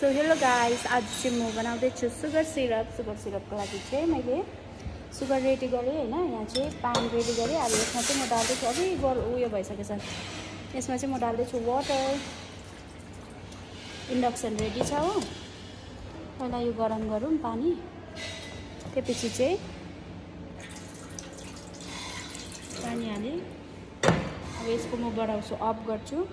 So hello guys, आज चाहिँ म बनाउँदैछु सुगर सिरपको लागि चाहिँ मैले सुगर रेडी गरेँ हैन। यहाँ चाहिँ पानी रेडी गरेँ। अब यसमा चाहिँ म डाल्दैछु, अघि उयो भइसकेछ। यसमा चाहिँ म डाल्दैछु वाटर। इन्डक्सन रेडी छ हो। पहिला यो गरम गरौँ पानी, त्यसपछि चाहिँ पानी हालेँ। अब यसको म बढाउँछु, अफ गर्छु।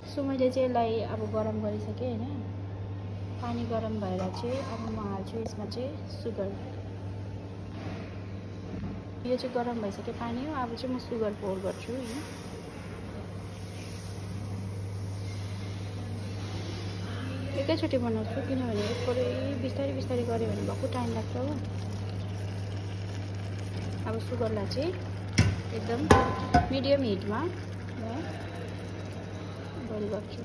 सो मैले चाहिँ यसलाई अब गरम गरिसकेँ हैन। पानी गरम भएर चाहिँ अब म हाल्छु यसमा चाहिँ सुगर। यो चाहिँ गरम भइसक्यो पानी हो। अब चाहिँ म सुगर पोर गर्छु हैन। एकैचोटि बनाउँछु किनभने एकपल्टै बिस्तारै बिस्तारै गऱ्यो भने भक्कु टाइम लाग्छ हो। अब सुगरलाई चाहिँ एकदम मिडियम हिटमा बोइल गर्छु।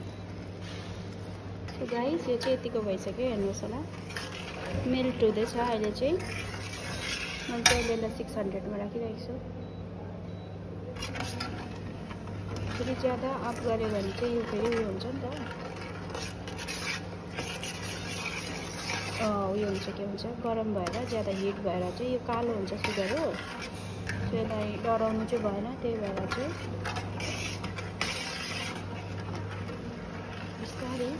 सो गाइस, यो चाहिँ यतिको भइसक्यो। हेर्नुहोस् होला, मेल्ट हुँदैछ। अहिले चाहिँ मैले चाहिँ यसलाई 600मा राखिरहेको छु। फेरि ज्यादा अफ गऱ्यो भने चाहिँ यो फेरि उयो हुन्छ नि त, उयो हुन्छ, के हुन्छ, गरम भएर ज्यादा हिट भएर चाहिँ यो कालो हुन्छ सुगर हो। सो यसलाई डराउनु चाहिँ भएन, त्यही भएर चाहिँ बिस्तारै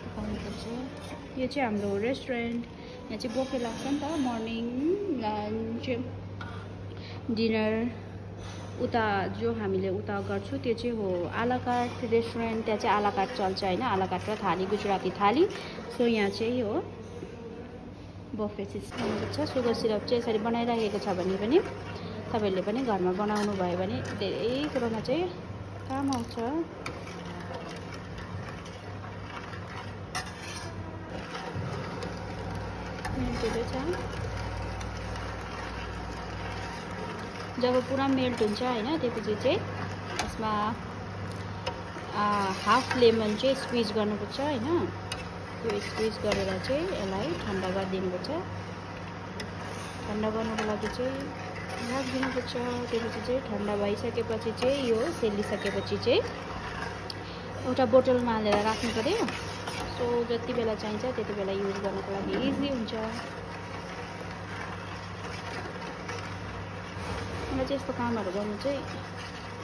पकाउनुपर्छ। यो चाहिँ हाम्रो रेस्टुरेन्ट, यहाँ चाहिँ बोफे लाग्छ नि त। मर्निङ, लन्च, डिनर उता जो हामीले उता गर्छु त्यो चाहिँ हो आलाकार्ट रेस्टुरेन्ट। त्यहाँ चाहिँ आलाकार्ट चल्छ हैन, आलाकार्ट र थाली, गुजराती थाली। सो यहाँ चाहिँ हो बोफे सिस्टम छ। सुगर सिरप चाहिँ यसरी बनाइराखेको छ भने पनि तपाईहरुले पनि घरमा बनाउनु भयो भने धेरै कुरामा चाहिँ काम आउँछ। जब पुरा मेल्ट हुन्छ हैन, त्यसपछि चाहिँ यसमा हाफ लेमन चाहिँ स्क्विज गर्नुपर्छ हैन। यो स्क्विज गरेर चाहिँ यसलाई ठन्डा गरिदिनुपर्छ। ठन्डा गर्नको लागि चाहिँ राखिदिनुपर्छ। त्यसपछि चाहिँ ठन्डा भइसकेपछि चाहिँ यो सेलिसकेपछि चाहिँ एउटा बोतलमा हालेर राख्नु पर्यो। सो जति बेला चाहिन्छ त्यति बेला युज गर्नको लागि इजी हुन्छ। मलाई चाहिँ यस्तो कामहरू गर्नु चाहिँ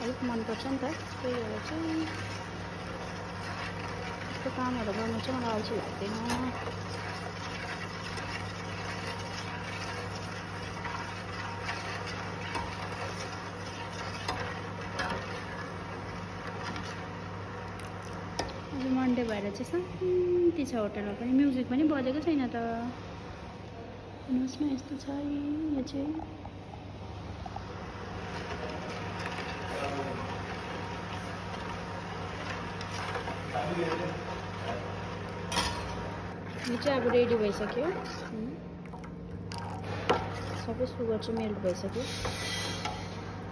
अलिक मनपर्छ नि त। त्यही भएर चाहिँ यस्तो कामहरू गर्नु चाहिँ मलाई अल्छी लाग्दैन। आज मन्डे भएर चाहिँ शान्ति छ होटलमा पनि। म्युजिक पनि बजेको छैन त। हेर्नुहोस् न, यस्तो छ यो चाहिँ। यो चाहिँ अब रेडी भइसक्यो। सबै सुगर चाहिँ मेल्ट भइसक्यो।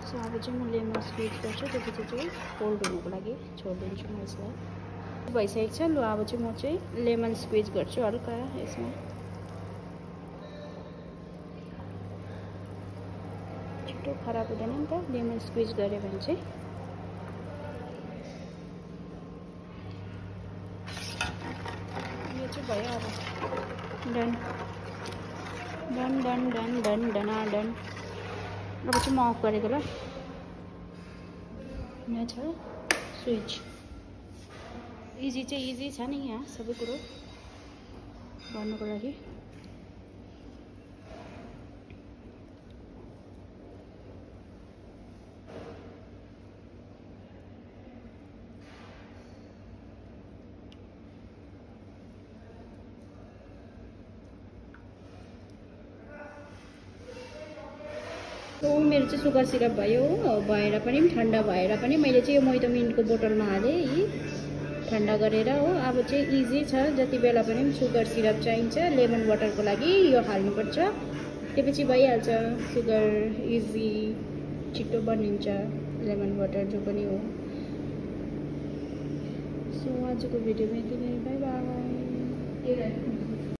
सो अब चाहिँ म लेमन स्क्विज गर्छु। त्यसपछि चाहिँ कोल्ड हुनुको लागि छोडिदिन्छु म यसलाई। भइसकेको छ। लु अब चाहिँ म चाहिँ लेमन स्क्विज गर्छु हल्का यसमा। छिटो खराब हुँदैन नि त लेमन स्क्विज गऱ्यो भने चाहिँ। यो चाहिँ भयो। अब done done done done done done. अब चाहिँ म अफ गरेको ल। यहाँ छ स्विच। इजी चाहिँ इजी छ नि यहाँ सबै कुरो गर्नुको लागि। मेरो चाहिँ सुगर सिरप भयो। भएर पनि ठन्डा भएर पनि मैले चाहिँ यो मोइतो मिन्टको बोतलमा हालेँ ठन्डा गरेर हो। अब चाहिँ इजी छ। जति बेला पनि सुगर सिरप चाहिन्छ लेमन वाटरको लागि यो हाल्नुपर्छ। त्यसपछि भइहाल्छ। सुगर इजी छिटो बनिन्छ लेमन वाटर जो पनि हो। सो आजको भिडियोमा यति नै। By by.